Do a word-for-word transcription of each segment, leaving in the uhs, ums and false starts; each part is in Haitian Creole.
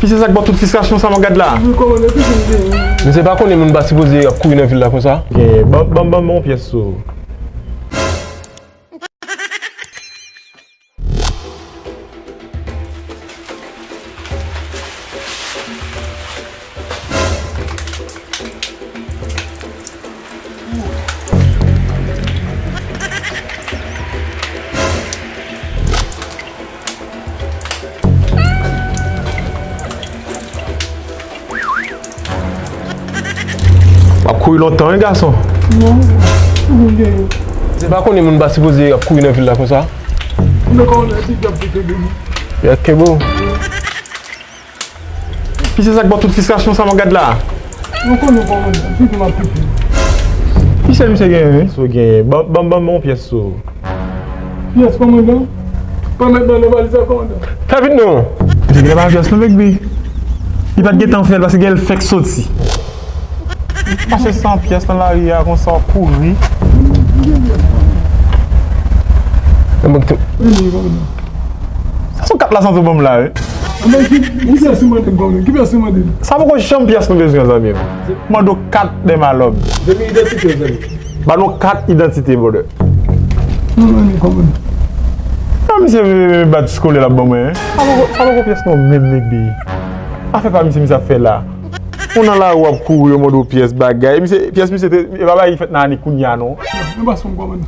Ki se sa k ba w tout fristrasyon sa m ap gad la? Wi, kòmandan, ki sa m genyen? Misye pa konnen moun pa sipoze ap kouri nan vil la konsa. Gen, ban, ban, ban, ban yon pyès sou. W ap kouri lontan, wi, gason. Non, non, non. Se pa konnen moun pa sipoze ap kouri nan vil la konsa. Ou nan kòmandan, ti djab ki kenbe m. Yè kenbe w. Ki se sa k ba w tout fristrasyon sa m ap gad la? Ou konnen kòmandan, pipi m ap pipi. Ki se misye genyen, wi? Si w genyen, ban, ban, ban, ban yon pyès sou. Pyès, kòmandan? Pèmèt mwen nan valiz la, kòmandan. Fè vit non! Misye genlè pa gen pyès non, Big B. Li pa t gentan fè l, paske genlè l fèk soti. Mache san pyès nan lari a konsa, w ap kouri. Sa se yon kat la santi w ban m la, wi. Anben, ki, ki pyès ou mande m, kòmandan? Ki pyès ou mande m? Sa poko janm pyès nou bezwen, zanmi m. Mande w kat dèmalòg. Zanmi, idantite w, zanmi. Ba nou kat idantite, brother. Non, non, non, kòmandan. Sa misye bat skolè l ap ban mwen, hein? Sa poko, sa poko pyès nou menm, Big B. Afè pa misye, misye ap fè la. Ou nan lari w ap kouri, yo mande w pyès bagay. Misye, pyès misye te, e pa bagay ki fèt nan ane kounye a, non. Non, non, pa sou m, kòmandan.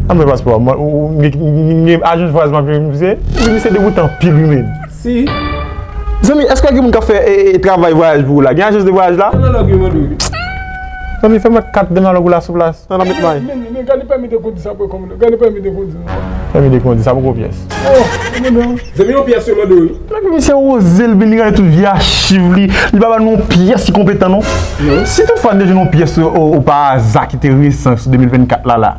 Ann fè paspò a. Mwen, ou, ou, gen, gen, gen ajans vwayaj m ap jwenn misye? Wi, misye degoute anpil, wi, men. Si. Zanmi, èske gen moun k ap fè, e, e, travay vwayaj pou ou la? Gen ajans de vwayaj la? Sa nan lòg yo mande w. Zanmi, fè mwen kat dèmalòg ou la sou plas. Nan, nan, met may. Men, men, men, gade pèmi de kondi sa pou kòmandan. Gade pèmi de kondi. Pèmi de kondi, sa poko pyès. Oh, kòmandan. Zanmi, yon pyès yo mande w, wi. Nèg misye oze l vin, li gade tout vye achiv li. Li pa ba nou yon pyès ki konpetan, non. Non. Si toutfwa n te jwenn yon pyès o, o, o pa aza ki te resan sou de mil vennkat la, la,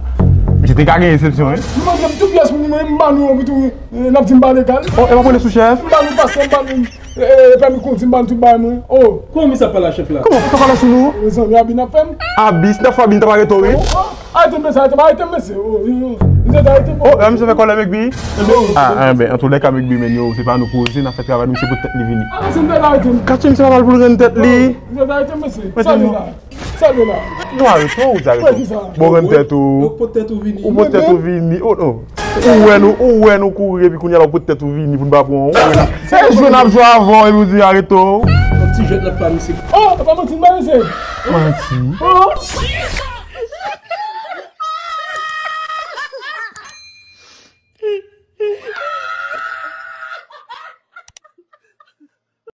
misye te ka gen eksepsyon, wi. Nou mande m tout pyès moun, mwen, m ba nou yon pou tou, wi. E, n ap di m pa legal. Oh, e pa pran sou chèf? M ba nou paspò, m ba nou, e, e, pèmi kondi, m ba nou tout bagay mwen. Oh. Kòman misye ap pale a chèf la? Kòman? Ou ka pale sou nou? Mezanmi, abi n ap fè m. Abi, si n t ap fè abi, n t ap arete w, wi. Oh, oh. Arete m, mesye, arete m, arete m, mesye. Oh, oh, oh. Misye ta arete m. Oh, la, misye fè kòlè, Mekbi. Oh. Ah, enben, antoulèka, Mekbi, men yo, se pa nou koze, n ap fè travay nou, se pou tèt li vini. Ah, mesye, misye ta arete m. Katye, misye pa pral pou l rann tèt li. Oh, misye ta arete m, mesye. Sa vle la. Sa vle la. Nou arete w, ou di arete w. Bon, rann tèt ou. Ou pot tèt ou vini. Ou pot tèt ou vini. Oh, oh. Ou wè nou, ou wè nou kouri, epi kounye a la ou pot tèt ou vini pou n pa pran w. Ou wè nou. Se jwe n ap jwe avè w, epi ou di arete w. Yon ti jwèt n ap fè a misye. Oh, pa manti, n pa misye. Manti. Oh.